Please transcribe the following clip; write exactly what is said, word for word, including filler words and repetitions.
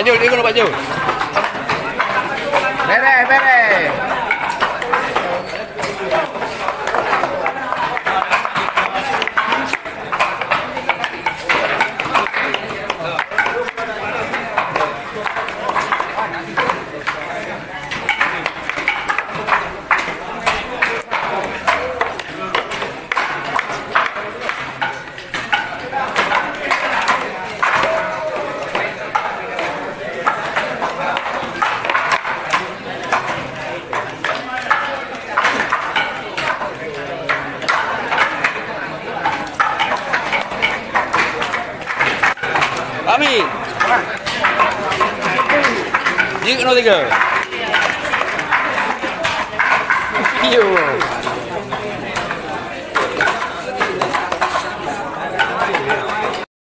Jul, ikut Pak Jul. Beres, beres. Amin. Jeuet keunoe tiga. Iyo.